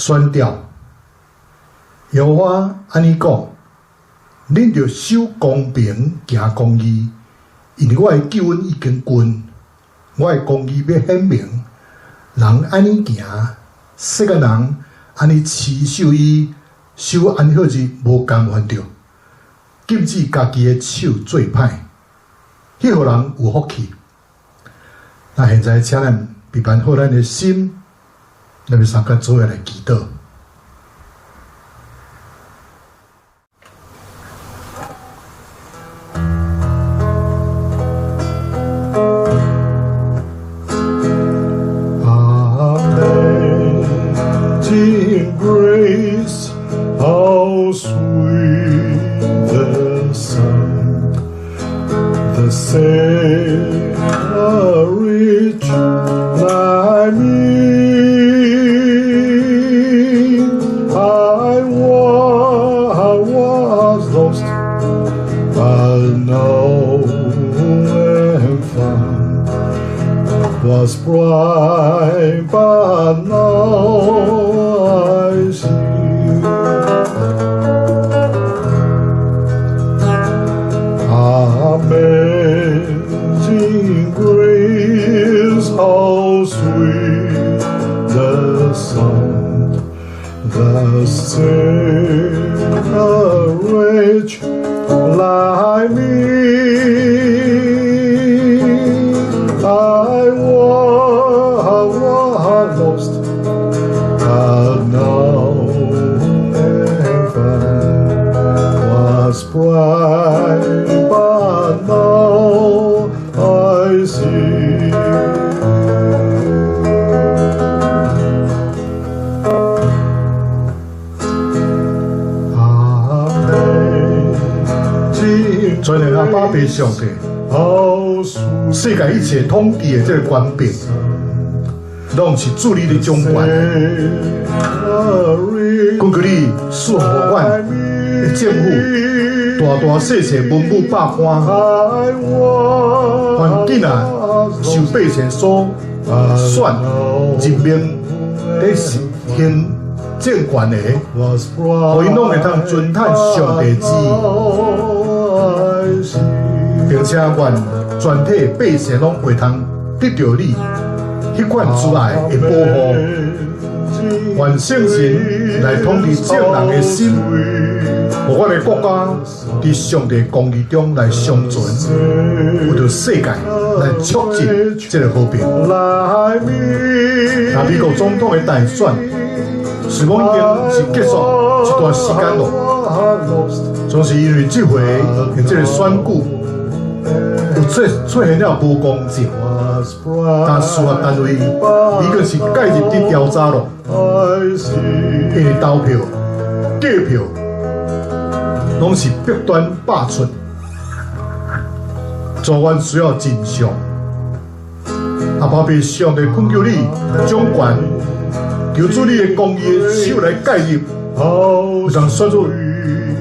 宣調。耶和華按呢講：恁著守公平，行公義，因為我的救恩已經近，我的公義欲顯明。人按呢行，世間人按呢持守伊守安息日無甘願著，禁止家己的手做歹，彼號人有福氣。那現在請咱預備好咱的心，咱欲相共做伙來祈禱。Amazing grace, how sweet the sound that saved a wretch like me. I was lost, but now am found. Was blind, but now I see. Amazing grace, how sweet the sound that saved a wretch like me. I was lost, but now am found. Was blind, but now I see. Amazing 全能阿爸父上帝， how sweet 世界一切統治的這个權柄，攏是主你咧掌權。根據你賜予阮的政府，大大細細文武百官，凡囝仔受百姓所選任命佇實行政權的，予𪜶攏會當遵趁上帝旨意，並且願全體百姓攏會通得著你彼款慈愛的保護。願聖神來統治眾人的心，予阮的國家佇上帝公義中來長存，為著世界來促進這个和平。那美國總統的大選，雖講已經是結束一段時間咯，總是因為這回的這个選舉有出現了無公正，但司法單位已經是介入佇調查咯，因為投票、計票攏是弊端百出，主阮需要真相。阿爸父上帝懇求你掌權，求主你的公義的手來介入，有通選出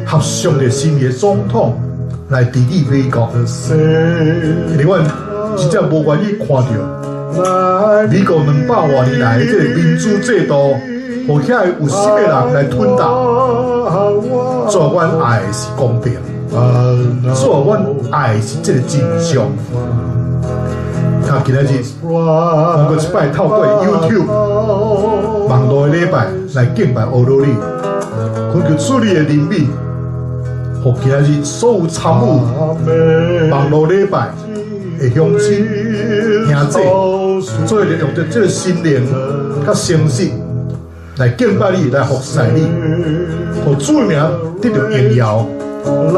合上帝心意的總統來治理美國。因為阮真正無願意看著美國200外年來的這个民主制度，予遐个有心的人來吞掉。主啊，阮愛的是公平，主啊，阮愛的是這个真相。啊，今仔日，阮閣一擺透過 YouTube 網路的禮拜來敬拜阿羅你，懇求主你的憐憫，予今仔日所有參與網路禮拜的鄉親兄弟，做伙用著這个心靈佮誠實來敬拜你，來服侍你，予主的名得著榮耀，予阮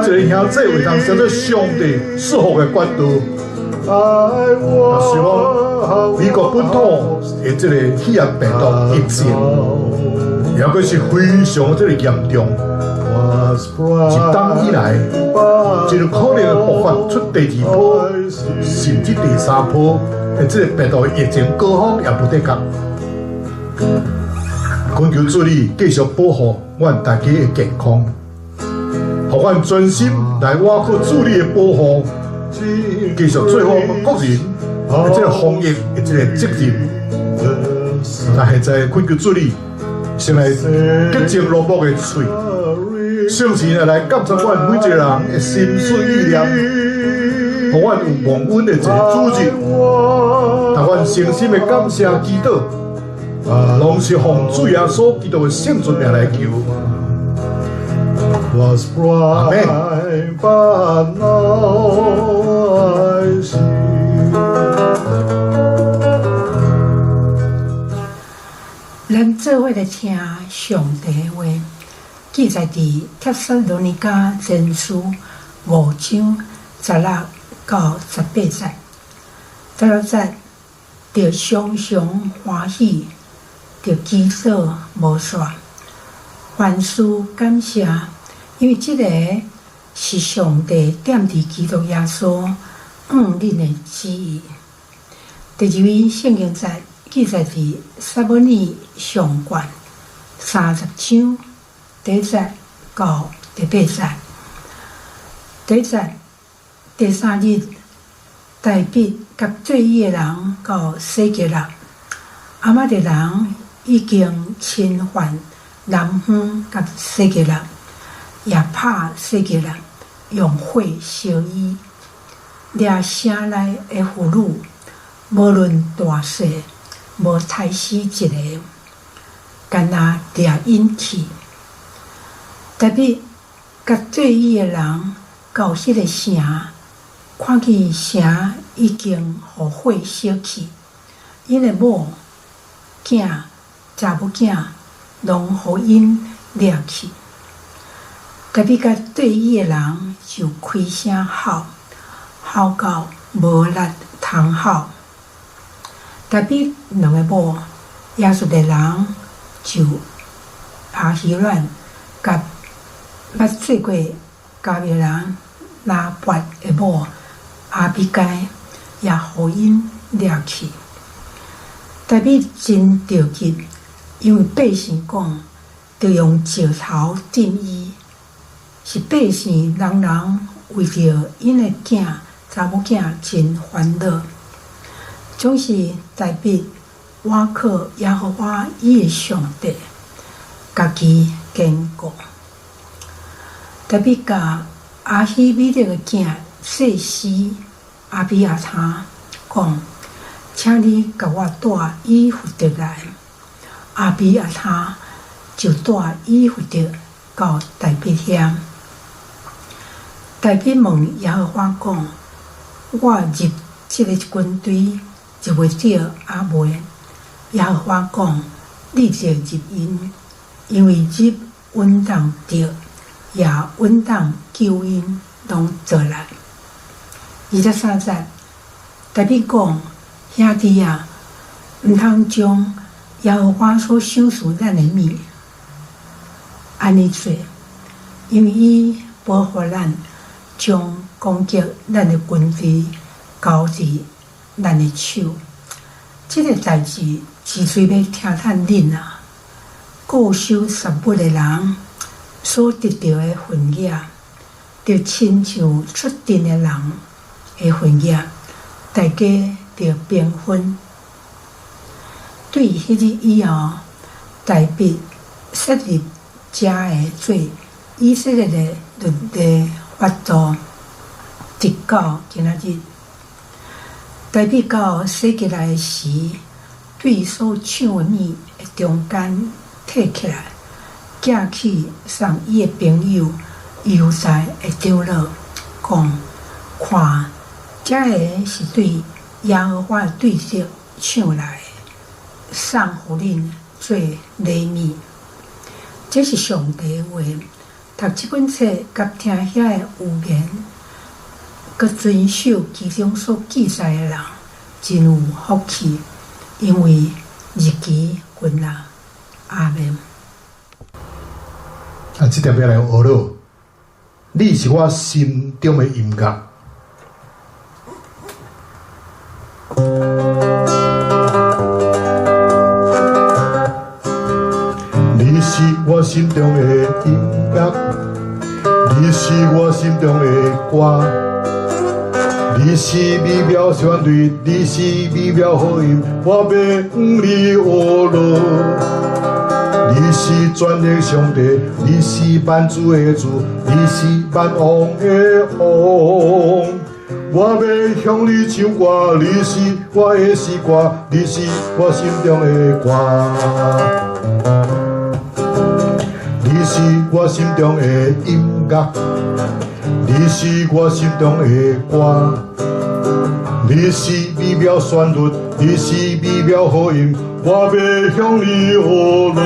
每一个兄弟會當成做上帝賜福的管道。若是講美國本土的這个肺炎病毒疫情，猶閣是非常這个嚴重，一冬以來，就有可能會爆發出第二波，甚至第三波的這个病毒疫情高峰也無得講。懇求主你繼續保護阮大家的健康，予阮專心來倚靠主你的保護，繼續做好阮國人的這个防疫的這个責任。但現在懇求主你，先來潔淨羅卜的喙，聖神來監察阮每一個人的心思意念，予阮有蒙恩的一個主日，予阮誠心的感謝祈禱，攏是奉主耶穌基督的聖尊名來求。 Was blind, but now I see. 咱做伙來聽上帝的話，記載佇帖撒羅尼迦前書五章十六到十八節。十六節，著常常歡喜，著祈禱無煞，凡事感謝，因為這個是上帝踮佇基督耶穌向恁的旨意。第二位聖經節記載佇撒母耳上卷30章第一節到第八節。第一節，第三日，大衛佮綴伊的人到西革臘，亞瑪力人已經侵犯南方佮西革臘，也拍西革臘，用火燒伊，掠城內的婦女，無論大細，無刣死一个，干焦掠𪜶去。大衛佮綴伊的人到彼个城，看見城已經予火燒去，𪜶的某、囝、查某囝攏予𪜶掠去。大衛佮綴伊的人就開聲吼，吼到無力通吼。大衛兩个某，耶斯列人就亞希暖佮捌做過迦密人拿八的某亞比該，也予𪜶掠去。大衛真著急，因為百姓講，著用石頭擲伊，是百姓人人為著𪜶的囝、查某囝真煩惱。總是大衛倚靠耶和華伊的上帝，家己堅固。大衛共亞希米勒的囝祭司亞比亞他講：請你共我帶以弗得來。亞比亞他就帶以弗得到大衛遐。大衛問耶和華講：我入這个軍隊入會著抑未？耶和華講：你著入𪜶，因為入穩當著，也穩當救𪜶攏倒來。23節，大衛講：兄弟啊，毋通將耶和華所賞賜咱的物按呢做，因為伊保護咱，將攻擊咱的軍隊交佇咱的手。這个代誌只需欲聽趁恁啊，固守十律的人所得著的份額，就親像出陣的人的份額，大家著平分。對彼日以後，大衛設立這个做以色列的律例法度，直到今仔日。大衛到西革臘的時，對所搶的物的中間提起來，寄去送伊的朋友猶大的長老，講：看，這个是對耶和華的對敵搶來的，送予恁做禮物。這是上帝的話。讀這本冊佮聽遐个預言，佮遵守其中所記載的人，真有福氣，因為日期近啦。阿們。啊，這條欲來學囉，你是我心中的音樂。你是我心中的音樂，你是我心中的歌，你是美妙旋律，你是美妙和音，我欲向你學囉。你是全能上帝，你是萬主的主，你是萬王的王。我欲向你唱歌，你是我的詩歌，你是我心中的歌。你是我心中的音樂，你是我心中的歌。你是美妙旋律，你是美妙和音，我欲向你學樂。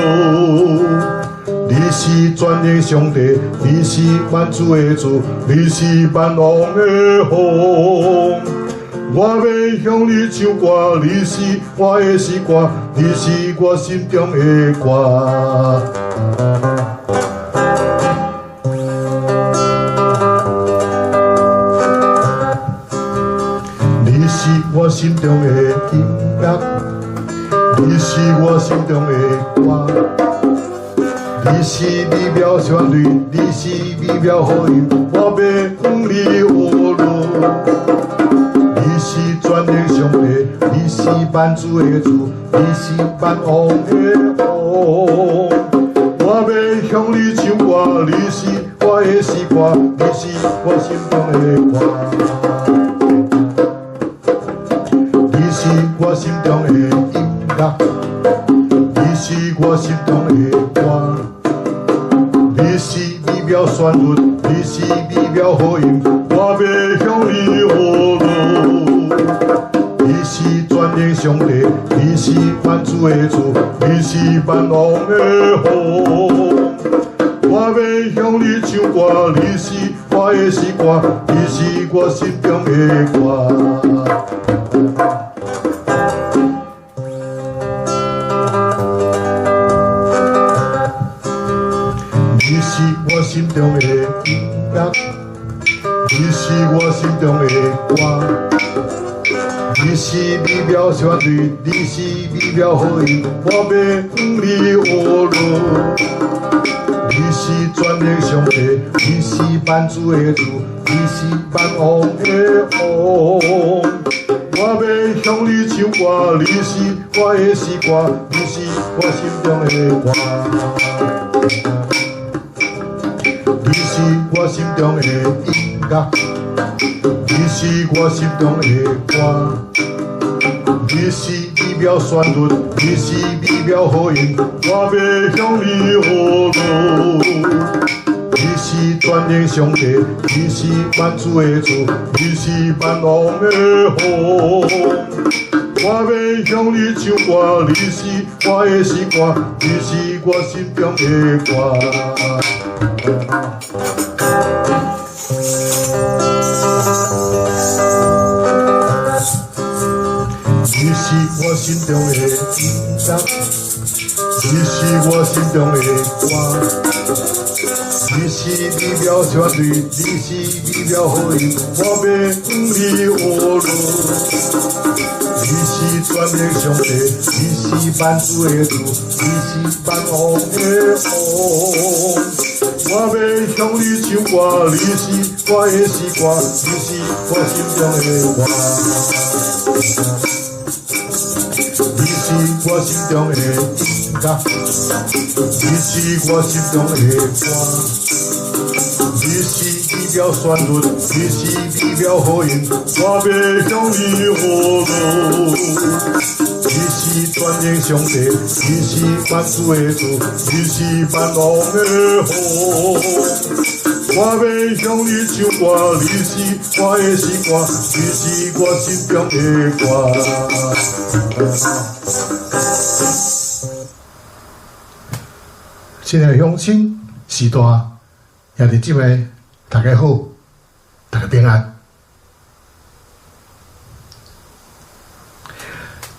你是全能上帝，你是萬主的主，你是萬王的王。我欲向你唱歌，你是我的詩歌，你是我心中的歌。你是我心中的音樂，你是我心中的歌。你是美妙旋律，你是美妙和音，我欲向你學樂。你是全能上帝，你是萬主的主，你是萬王的王。我欲向你唱歌，你是我的詩歌，你是我心中的歌。你是我心中的音樂，你是我心中的歌。你是美妙旋律，你是美妙和音，我欲向你學樂。你是全能上帝，你是萬主的主，你是萬王的王。我欲向你唱歌，你是我的詩歌，你是我心中的歌。你是我心中的音樂，你是我心中的歌。你是美妙旋律，你是美妙和音，我欲向你學樂。你是全能上帝，你是萬主的主，你是萬王的王。我欲向你唱歌，你是我的詩歌，你是我心中的歌。你是我心中的音樂，你是我心中的歌。你是美妙旋律，你是美妙和音，我欲向你學樂。你是全能上帝，你是萬主的主，你是萬王的王。我欲向你唱歌，你是我的詩歌，你是我心中的歌。你是我心中的音樂，你是我心中的歌。你是美妙旋律，你是美妙和音，我欲向你學樂。你是全能上帝，你是萬主的主，你是萬王的王。我欲向你唱歌，你是我的詩歌，你是我心中的歌。你是我心中的音樂，你是我心中的歌。你是美妙旋律，你是美妙和音，我欲向你學樂。你是全能上帝，你是萬主的主，你是萬王的王。我欲向你唱歌，你是我的詩歌，你是我心中的歌。親愛的鄉親、時代、兄弟姊妹，大家好，大家平安。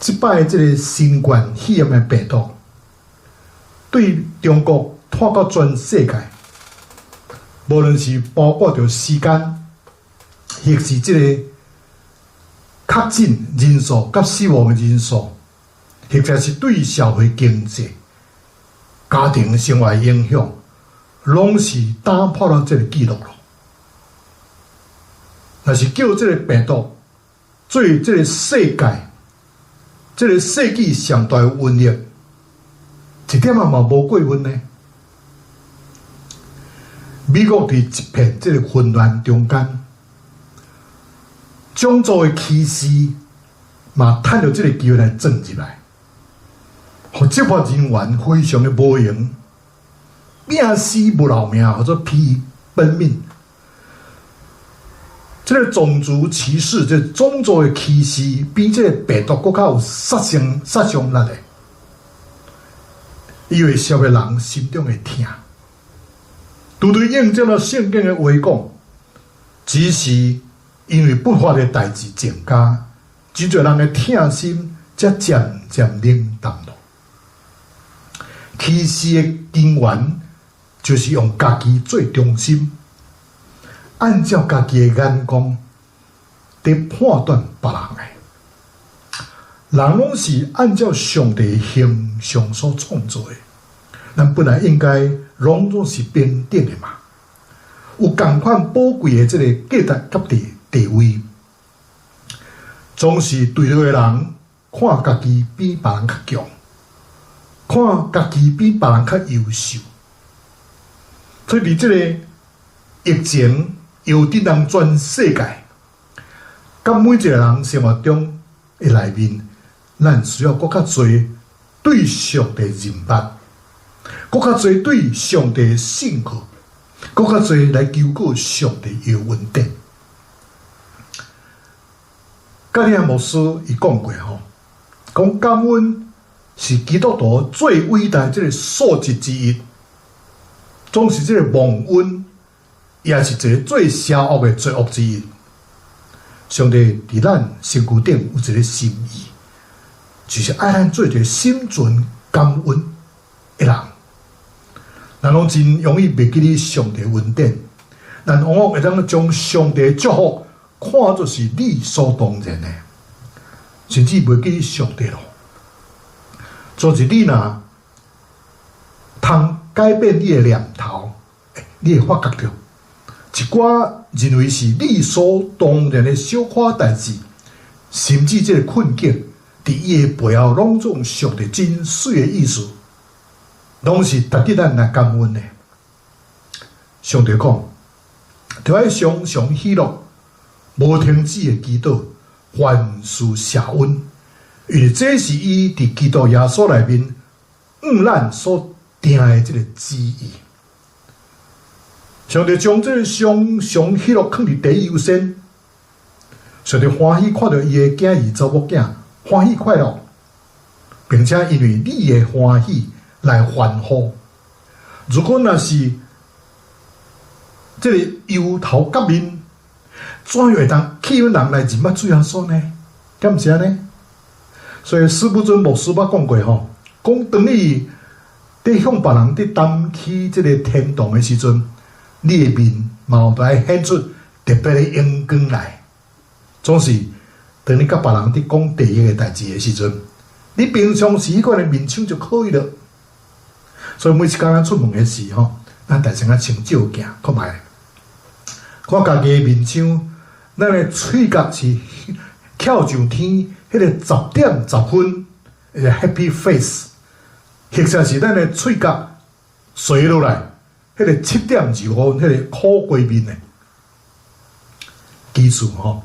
這擺這个新冠肺炎的病毒，對中國拖到全世界，無論是包括著時間，抑是這個確診人數佮死亡的人數，或者是對社會經濟、家庭生活的影響，攏是打破了這个紀錄咯。若是叫這个病毒做這个世界、這个世紀上大的瘟疫，一點仔嘛無過分呢。美國佇一片這个混亂中間，種族的歧視嘛，趁著這个機會來鑽入來，予執法人員非常的無閒，拼死無饒命，號做疲於奔命。這个種族歧視，這個種族的歧視，比這个病毒閣較有殺傷力的，伊會消滅人心中的疼。拄拄應證了聖經的話講，只是因為不法的代誌增加，真濟人的疼心才漸漸冷淡咯。歧視的根源就是用家己做中心，按照家己的眼光佇判斷別人的。人攏是按照上帝形象所創造的，咱本來應該攏總是平等的嘛，有仝款寶貴的這个價值佮地位，總是對落的人看家己比別人較強，看家己比別人較優秀，所以佇這个疫情搖震人全世界，佮每一个人生活中的內面，咱需要閣較濟對上帝認捌，閣較濟對上帝信靠，閣較濟來求告上帝的恩典。加利亞牧師伊講過吼，講感恩是基督徒最偉大這个素質之一，總是這个忘恩，也是一个最邪惡的罪惡之一。上帝佇咱身軀頂有一个心意，就是愛咱做一个心存感恩的人。咱攏真容易袂記得上帝恩典，咱往往會當將上帝祝福看作是理所當然的，甚至袂記得上帝咯。做是你若通改變你的念頭，你會發覺著一寡認為是理所當然的小可代誌，甚至這个困境，佇伊的背後攏總上帝真媠的意思，攏是值得咱來感恩的。上帝講，著愛常常喜樂，無停止的祈禱，凡事謝恩，因為這是伊佇基督耶穌內面向咱所定的這个旨意。上帝將這个常常喜樂放佇第一優先，上帝歡喜看著伊的囝兒查某囝歡喜快樂，並且因為你的歡喜來歡呼。如果若是這个油頭革面，怎樣會當吸引人來認捌主耶穌呢？敢毋是按呢？所以司布真牧師捌講過吼，講當你佇向別人佇談起這个天堂的時陣，你的面嘛著愛顯出特別的榮光來。總是當你佮別人佇講地獄的代誌的時陣，你平常時彼款的面相就可以了。所以每次咱出門的時吼，咱大聲仔先照鏡看覓，看家己的面相，咱的喙角是翹上天，彼个10點10分，一个 happy face，或者是咱的喙角垂落來，彼个7點25分，彼个苦瓜面的。記住吼，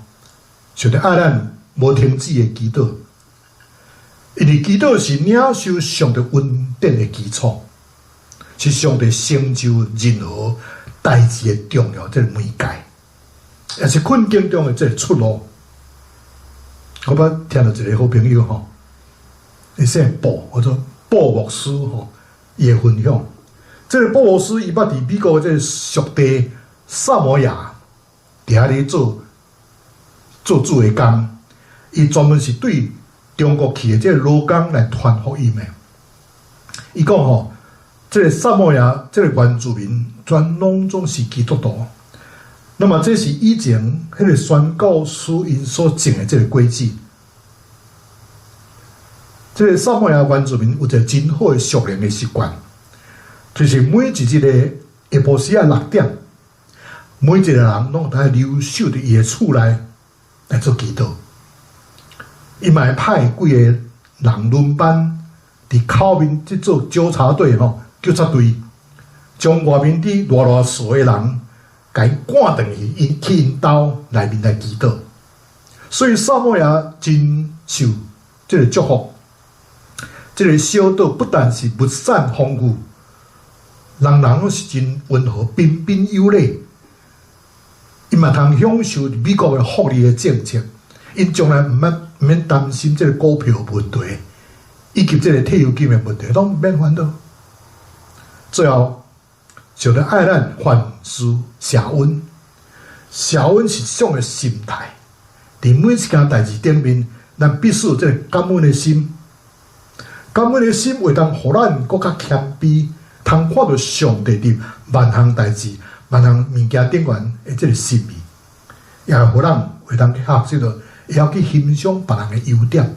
上帝愛咱無停止的祈禱，因為祈禱是領受上帝恩典的基礎，是上帝成就任何代誌的重要這个媒介，也是困境中的這个出路。我捌聽著一个好朋友吼，伊姓布，叫做布牧師吼，伊的分享。這个布牧師伊捌佇美國的這个屬地薩摩亞，佇遐咧做主的工，伊專門是對中國去的這个勞工來傳福音的。伊講吼，這个薩摩亞這个原住民全攏總是基督徒。那麼這是以前彼个宣教師𪜶所種的這个果子。這个薩摩亞原住民有一个真好的屬靈的習慣，就是每一日的下晡時仔6點，每一个人攏愛留守佇伊的厝內來做祈禱。伊嘛會派幾个人輪班佇口面去做糾察隊吼，糾察隊將外面佇賴賴趖的人，共𪜶趕轉去，𪜶去𪜶兜內面來祈禱。所以薩摩亞真受這个祝福。這个小島不但是物產豐富，人人攏是真溫和、彬彬有禮。𪜶嘛通享受美國的福利的政策，𪜶將來毋免擔心這个股票問題，以及這个退休金的問題，攏毋免煩惱。最後，上帝愛咱凡事謝恩，謝恩是一種的心態。佇每一件代誌頂面，咱必須有這个感恩的心。感恩的心會當予咱閣較謙卑，通看著上帝佇萬項代誌、萬項物件頂懸的這个心意，也予咱會當去學習著，會曉去欣賞別人的優點，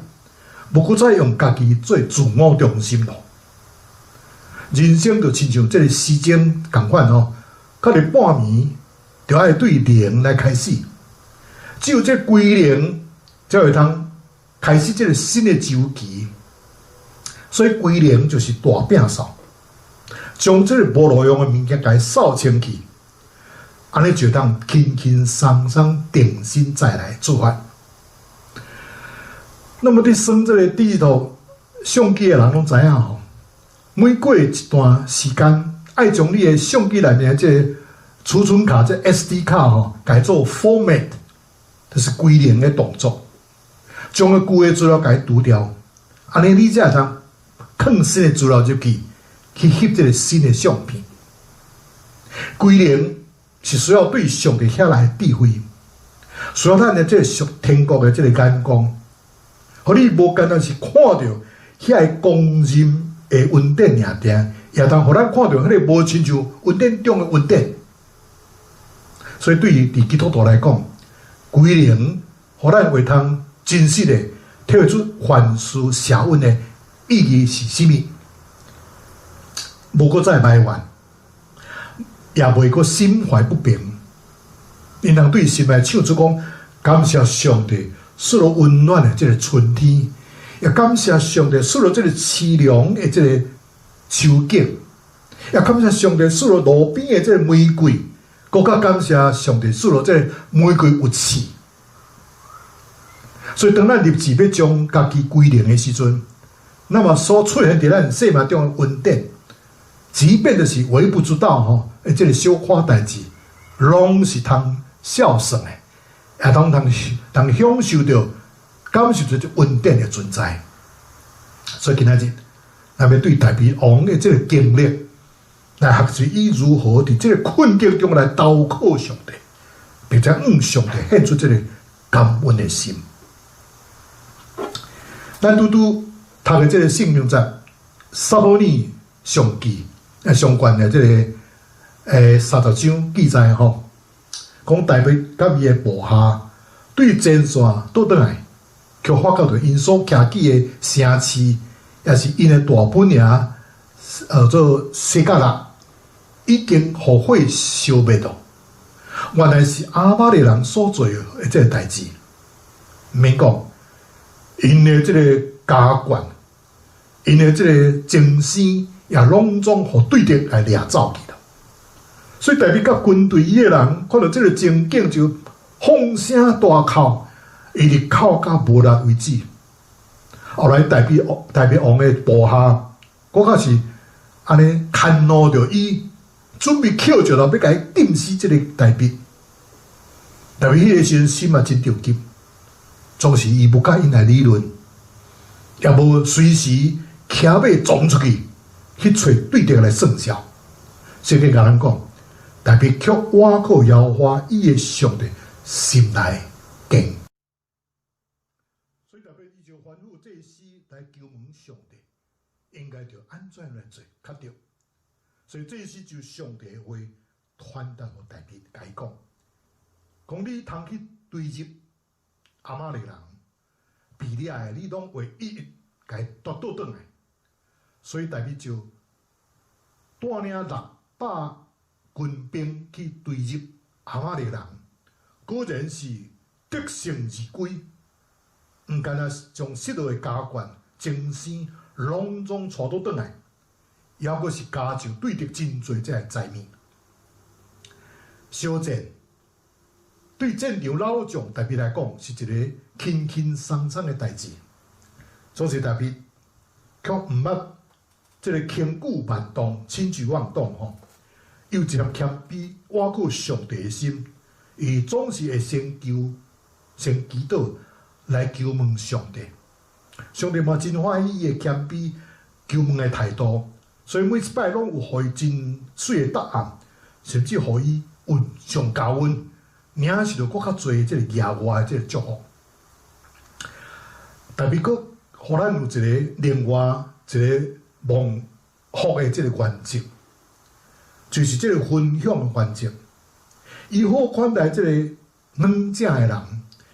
無閣再用家己做自我中心咯。人生就親像這个時鐘仝款吼，到日半暝就愛對零來開始，只有這歸零，才會通開始這个新的週期。所以歸零就是大摒掃，將這个無路用的物件共掃清去，按呢就通輕輕鬆鬆重新再來出發。那麼佇耍這个 digital 相機的人攏知影吼，每過一段時間，愛將你的相機內面的這个儲存卡，這 SD 卡吼，共做 format，就是歸零的動作，將個舊的資料共除掉，按呢你才會通囥新的資料入去，去翕這个新的相片。歸零是需要對上帝遐來的智慧，需要咱的這个屬天國的這个眼光，予你無單單是看著遐个公認的恩典爾爾，也通予咱看著彼个無親像恩典中的恩典。所以對於佇基督徒來講，歸零，予咱會通真實的體會出凡事謝恩的意義是啥物，無閣再埋怨，也袂閣心懷不平。𪜶通對心內唱出講，感謝上帝賜予溫暖的這个春天，也感謝上帝賜予這个淒涼的這个秋景，也感謝上帝賜予路邊的這个玫瑰，閣較感謝上帝賜予這个玫瑰有刺。所以當咱立志欲將家己歸零的時陣，那麼所出現佇咱生命中的恩典，即便就是微不足道吼，這个小可代誌，攏是通孝順的，也通通通享受著、感受著這恩典的存在。所以今仔日，咱欲對大衛王的這个經歷來學習，伊如何佇這个困境中來投靠上帝，並且向上帝獻出這个感恩的心。咱拄拄讀的這个聖經節，撒母耳上記相關的這个30章記載吼，講大衛佮伊的部下對前線倒轉來，卻發覺著𪜶所徛起的城市，也是𪜶的大本營，做西革勒，已經予火燒滅囉。原來是亞瑪力人所做的這个代誌，毋免講，𪜶的這个家眷，𪜶的這个精生也攏總予對敵來掠走去了。所以大衛佮軍隊伊的人看著這个情景就放聲大哭，一直哭到無力為止。後來大衛王的部下，閣較是按呢牽擄著伊，準備抾石頭欲共伊釘死這个大衛。大衛彼个時陣心嘛真著急，總是伊無佮𪜶來理論，也無隨時騎馬衝出去去揣對敵來算數。聖經共咱講，大衛卻倚靠耶和華伊的上帝，心內堅。所以大衛伊就吩咐祭司來求問上帝，應該著按怎來做較對。所以祭司就上帝的話傳達予大衛，共伊講，講你通去追入亞瑪力人，被掠的你攏會一一共伊奪倒轉來。所以大衛就帶領600軍兵去追入亞瑪力人，果然是得勝而歸。毋干焦將失落的家眷、精生，攏總帶倒轉來，猶閣是加上對得真濟這个財物。小戰對戰場老將大衛來講，是一个輕輕鬆鬆的代誌。總是大衛卻毋捌這个輕舉妄動、輕舉妄動吼，有一粒謙卑、倚靠上帝的心，伊總是會先求、先祈禱來求問上帝。上帝嘛真歡喜伊的謙卑求問的態度，所以每一擺攏有予伊真媠的答案，甚至予伊運上加運，領受著閣較濟這个額外的這个祝福。大衛閣予咱有一个另外一个蒙福的這个原則，就是這个分享的原則。伊好款待這个軟正的人，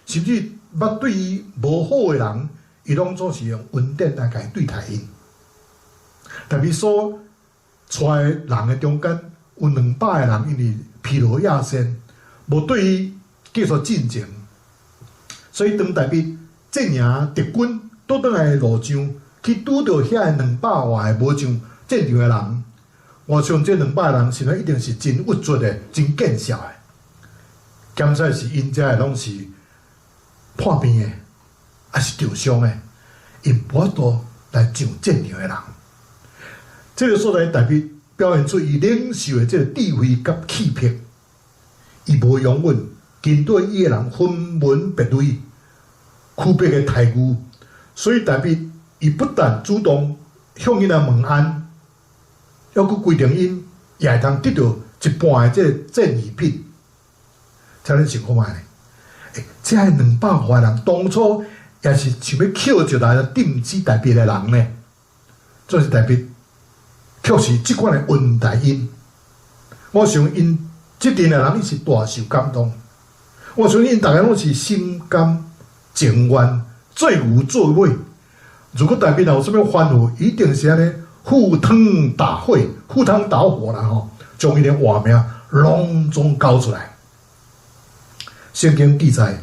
甚至捌對伊無好的人，伊攏總是用恩典來共伊對待𪜶。特別所帶人的中間有200个人，因為疲勞亞身，無對伊繼續進前，所以當大衛陣營敵軍倒轉來的路上，去拄著遐个200外个無上戰場的人，我想這200个人心內一定是真鬱卒的、真見笑的。檢說是𪜶遮的攏是破病的，抑是受傷的，𪜶無法度來上戰場的人。這个所在大衛表現出伊領袖的這个智慧佮氣魄，伊無容忍針對伊的人分門別類、區別的待遇，所以大衛伊不但主動向𪜶來問安，猶閣規定𪜶也會通得著一半的這个戰利品。才恁想看覓咧？欸，這200外人當初也是想欲扣一來鎮止大衛的人呢，這是大衛卻是這款的恩待𪜶。我想𪜶這陣的人，伊是大受感動。我相信𪜶逐家攏是心甘情願，做牛做馬。如果大衛若有啥物吩咐，一定是按呢赴湯蹈火，赴湯蹈火啦吼，將𪜶的活命攏總交出來。聖經記載，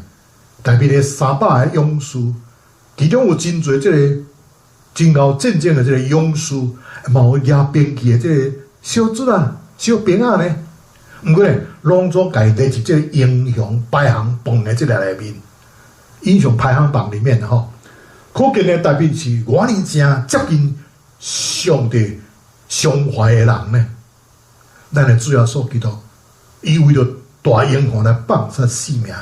大衛的300个勇士，其中有真濟這个真𠢕戰爭的這个勇士，嘛有舉兵器的這个小卒仔、小兵仔呢。毋過呢，攏總共伊列入這个英雄排行榜的這个內面，英雄排行榜裡面吼，可見呢，大衛是偌爾正接近上帝胸懷的人呢。咱的主耶穌基督，伊為著大英雄來放捨性命，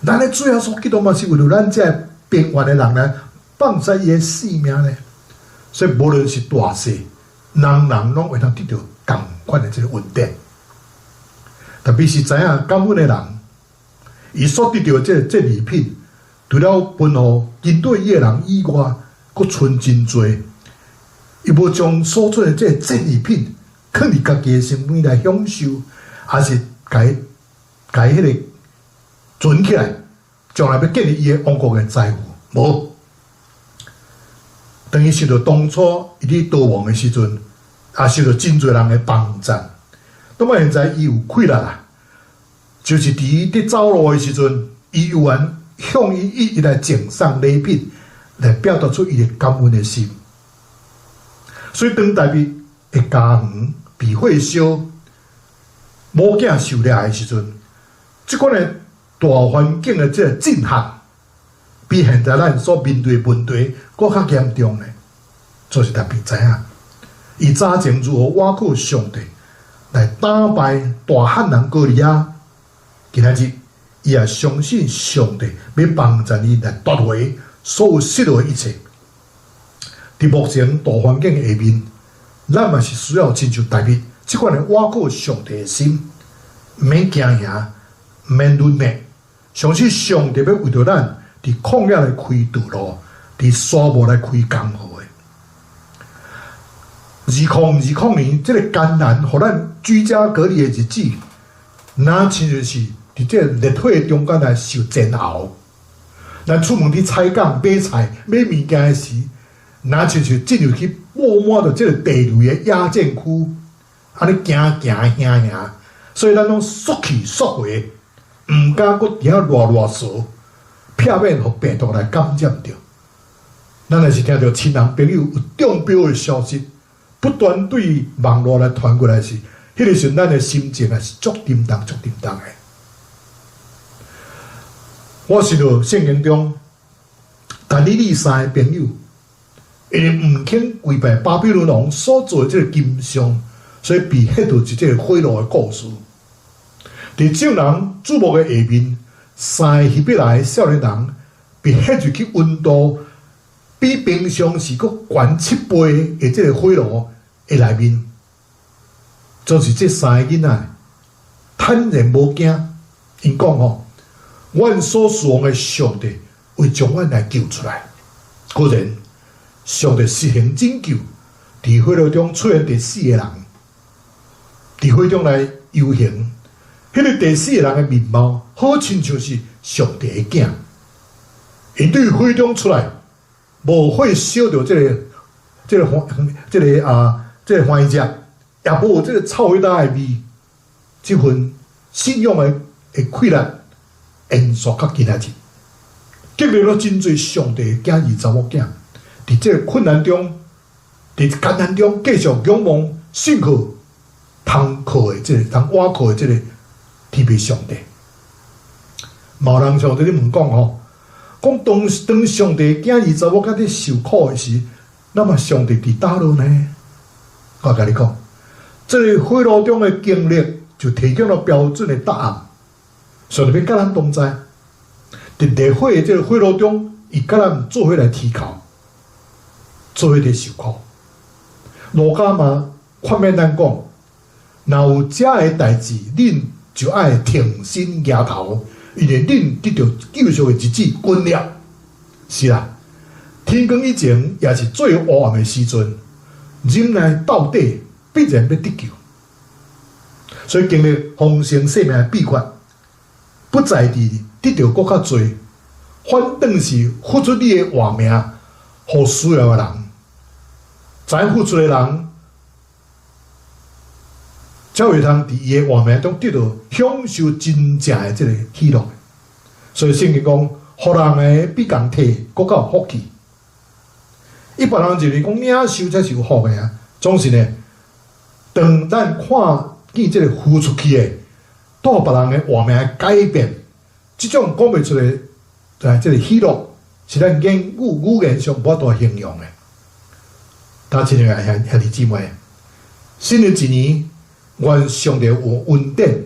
咱的主耶穌基督嘛是為著咱這个平凡的人來放捨伊的性命呢。所以無論是大細，人人攏會當得著仝款的這个恩典。特別是知影感恩的人，伊所得著的這个戰利品，除了分予針對伊的人以外，閣賰真濟。伊無將所出的這个戰利品，囥佇家己的身邊來享受，抑是共伊共伊彼个存起來，將來欲建立伊的王國的財富，無。當伊想著當初伊佇逃亡的時陣，也受著真濟人的幫贊。那麼現在伊有氣力啦，就是佇伊佇走路的時陣，伊有緣向伊一一來贈送禮品，來表達出伊的感恩的心。所以當大衛的家園被火燒，某囝受掠的時陣，這款的大環境的這个震撼，比現在咱所面對的問題閣較嚴重呢。就是大衛知影，伊早前如何倚靠上帝來打敗大漢人歌利亞，今仔日伊也相信上帝欲幫助伊來奪回所有失落的一切。佇目前大環境下面，咱嘛是需要親像大衛這款的倚靠上帝的心，毋免驚嚇，毋免忍耐，相信上帝欲為著咱佇曠野來開道路，佇沙漠來開江河的。2020年這个艱難，予咱居家隔離的日子，若親像是佇這个熱火中間來受煎熬。咱出門去採訪、買菜、買物件的時，若親像進入去布滿著這个地雷的野戰區，按呢行行行行，所以咱攏縮去縮回，毋敢閣佇遐囉囉嗦，避免予病毒來感染著。咱若是聽著親人朋友有中標的消息，不斷對網路來傳過來時，彼個時陣咱的心情也是足沉重、足沉重的。我想著聖經中，但以理三个朋友，因為毋肯跪拜巴比倫王所做的這個金像，所以被彼佇一這個火爐的故事。佇眾人矚目的下面，三個希伯來少年人被彼入去溫度比平常時閣懸7倍的這個火爐的內面，就是這三个囡仔坦然無驚。𪜶講吼，阮所事奉的上帝會將阮來救出來。果然，上帝實行拯救，佇火爐中出現第四个人，佇火中來遊行。彼個第四個人的面貌，好親像是上帝的囝。𪜶對火中出來，無火燒著這個番石，也無這個臭火焦的味。這份信仰的氣力，延續到今仔日。經歷了真濟上帝的囝兒查某囝，佇這個困難中，佇艱難中，繼續仰望信靠通靠的這個通倚靠的這個天父上帝。嘛有人上帝咧問講吼，講當上帝囝兒查某囝佇受苦的時，那麼上帝佇佗落呢？我共你講，這個火爐中的經歷就提供了標準的答案。上帝欲佮咱同在，佇烈火的這個火爐中，伊佮咱做伙來提考，做伙佇受苦。路加嘛勸勉咱講，若有這个代誌，恁就愛挺身舉頭，因為恁得著救贖的日子近了。是啦，天光以前也是最黑暗的時陣，忍耐到底必然欲得救。所以經歷豐盛生命的秘訣，不在佇得著閣較濟，反轉是付出你的活命，予需要的人。知影付出的人，才會通佇伊的活命中得著享受真正的這个喜樂。所以聖經講，予人的比共提閣較有福氣。一般人認為講領受才是有福的啊，總是呢，當咱看見這个付出去的，帶別人的活命的改變，這種講袂出的，這个喜樂，是咱語言上無法度形容的。大親愛的兄弟姊妹，新的一年，願上帝有恩典，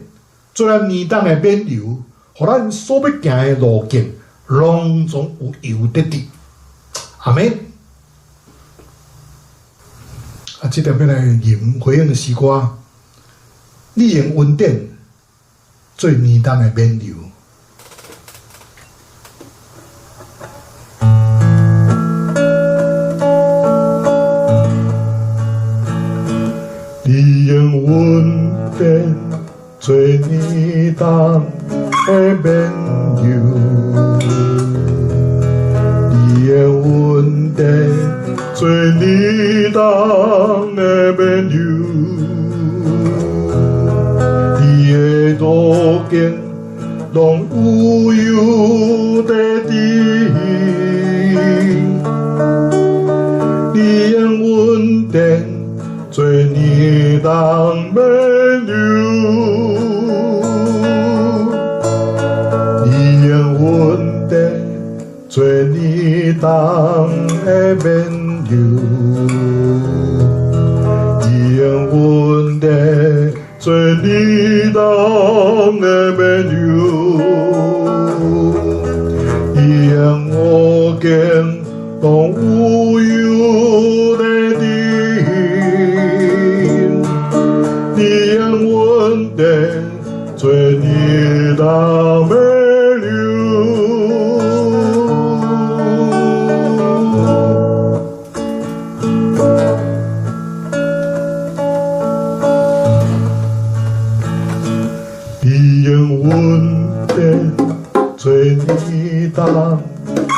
做咱年冬的免油，予咱所欲行的路徑，攏總有油得滴。阿們。啊，這點欲來吟回應詩歌，你用恩典做年冬的免油。你用恩典做年冬的免油，你用恩典做年冬的免油，你的路徑攏有油在滴，你用恩典做年冬免油，你用恩典做年冬的免油，你用恩典做年冬的免油，你用我见拢有油在滴，你用恩典做年冬免油。你用恩典做年冬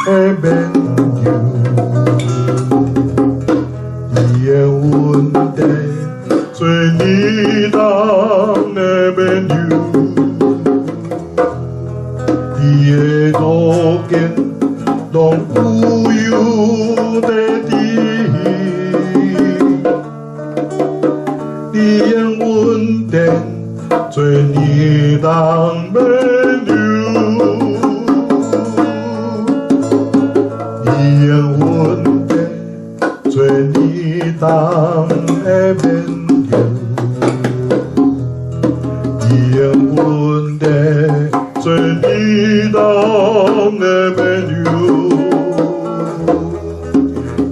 的免油，你用恩典做年冬的免油，你的路徑攏攏有油在滴，你用恩典做你当免忧，你用恩典做你当的免忧，你用恩典做你当的免忧，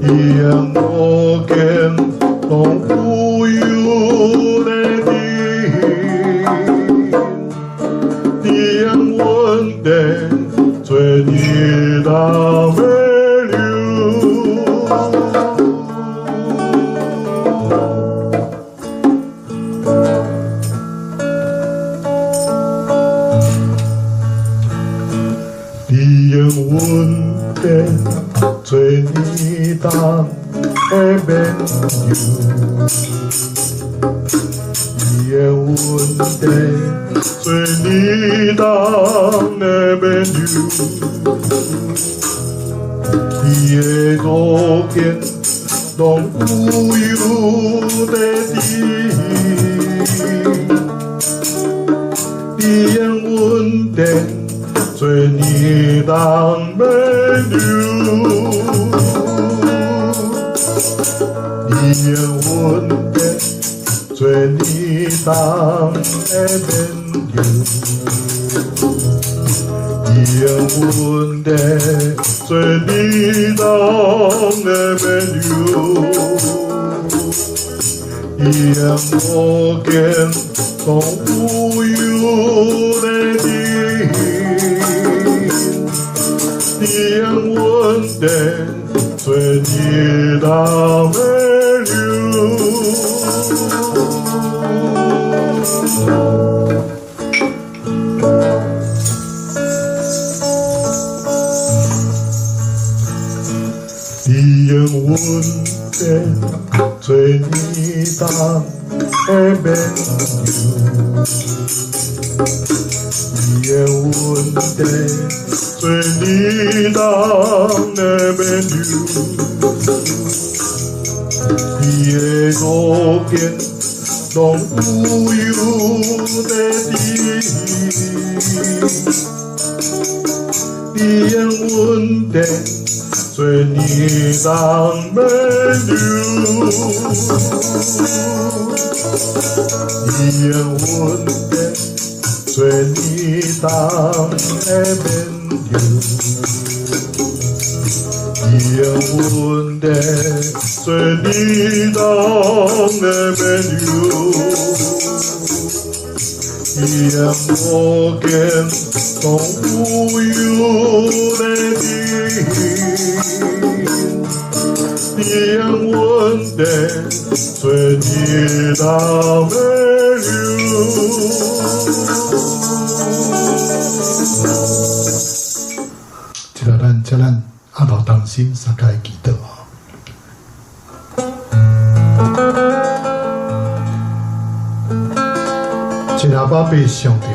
伊用无见拢有油咧滴，你用恩典做你当免忧。你用恩典做你当的免忧，你用恩典做你当的免忧，你的路径拢有油在滴，你用恩典做你当免忧，你用恩典做你当的免忧，你用恩典做你当的免忧，伊用无见拢有油咧滴，你用恩典做你当免忧。你用恩典做你当的免忧，你用恩典做你当的免忧，你的路径拢有油在滴，你用恩典做你当免忧，你用恩典做你当的免忧，你用恩典做你当的免忧，伊用无见拢有油咧滴，你用恩典做你当免忧。这个咱，这咱阿头同心相佮祈祷哦。亲爱爸爸上帝，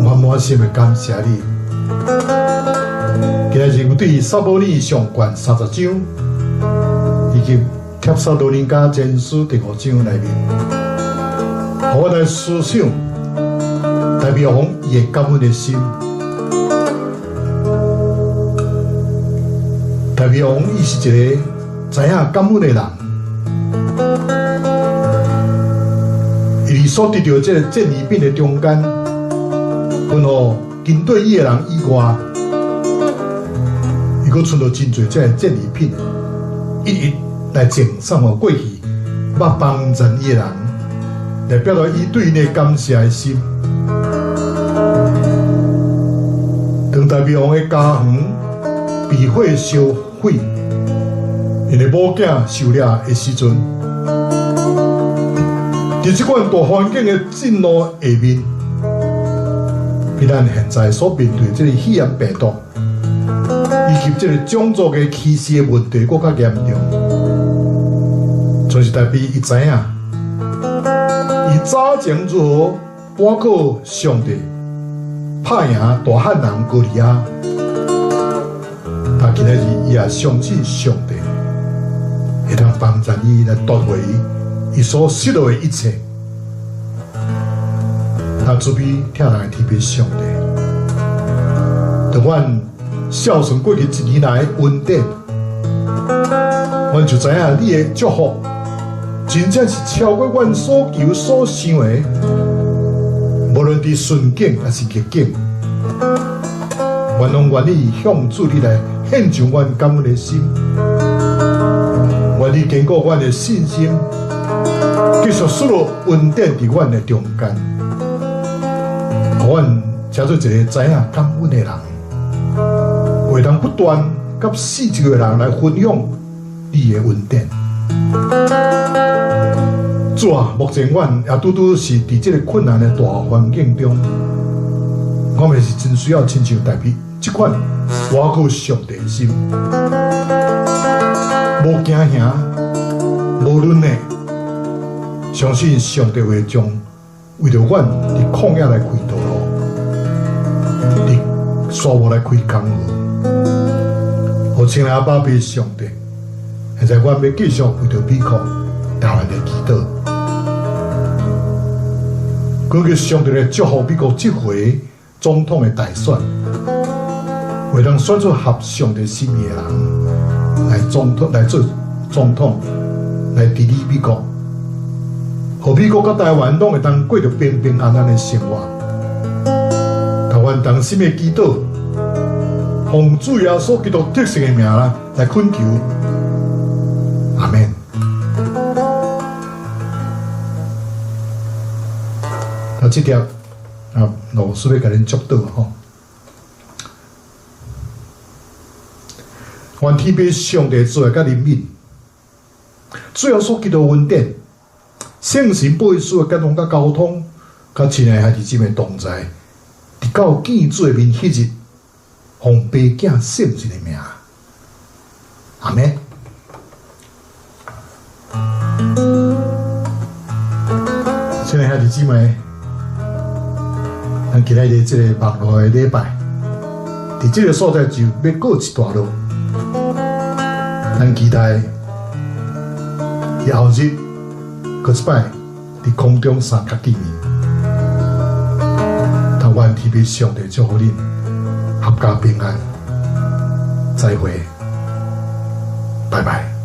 满满心的感谢你。今日有对撒母耳上卷30章，以及帖撒罗尼迦前书第五章内面，予我来思想大卫王伊的感恩的心。大卫王伊是一个知影感恩的人，伊所得著这个战利品的中间，分予跟对伊的人以外，伊阁剩著真濟這个战利品，一一來贈送予過去捌幫助伊的人，來表達伊對𪜶的感謝的心。當大衛王的家園被火燒毀，𪜶的某囝受掠的時陣，佇這款大環境的震怒下面，比咱現在所面對這个肺炎病毒，以及這個種族的歧視的問題，閣較嚴重。就是代表伊知影，伊早前如何倚靠上帝，拍拍贏大漢人歌利亞。但今仔日伊也相信上帝會當幫助伊來奪回伊所失落的一切。咱準備聽人的天父上帝，當阮孝順過去一年來恩典，阮就知影你的祝福真正是超過阮所求所想的，無論佇順境抑是逆境，阮攏願意向主你來獻上阮感恩的心，願意堅固阮的信心，繼續失落恩典佇阮的中間，予阮成做一个知影感恩的人，會當不斷佮四周的人來分享你的恩典。主啊，目前阮也拄拄是佇這个困難的大環境中，我們是真需要親像大衛這款倚靠上帝的心，無驚嚇，無論的，相信上帝會將為著阮佇曠野來開道路，佇沙漠來開江河。予親愛阿爸父上帝，現在阮欲繼續為著美國、台灣來祈禱，懇求上帝來祝福美國這回總統的大選，會當選出合上帝心意的人來總統來做總統，來治理美國，予美國佮台灣攏會當過著平平安安的生活。台灣同心的祈禱，奉主耶穌基督得勝的名啦，來懇求，阿們。啊，這條啊，老師欲共恁祝禱吼。願天父上帝慈愛佮憐憫，主耶穌基督恩典，聖神保惠師的感動佮交通，佮親愛兄弟姊妹同在，直到見主的面彼日，奉爸囝聖神的名，阿們。親愛兄弟姊妹，咱今仔日這个網路的禮拜，佇這个所在就欲告一段落。咱期待佇後日閣一擺佇空中相佮見面。但願天父上帝祝福恁，闔家平安，再會，拜拜。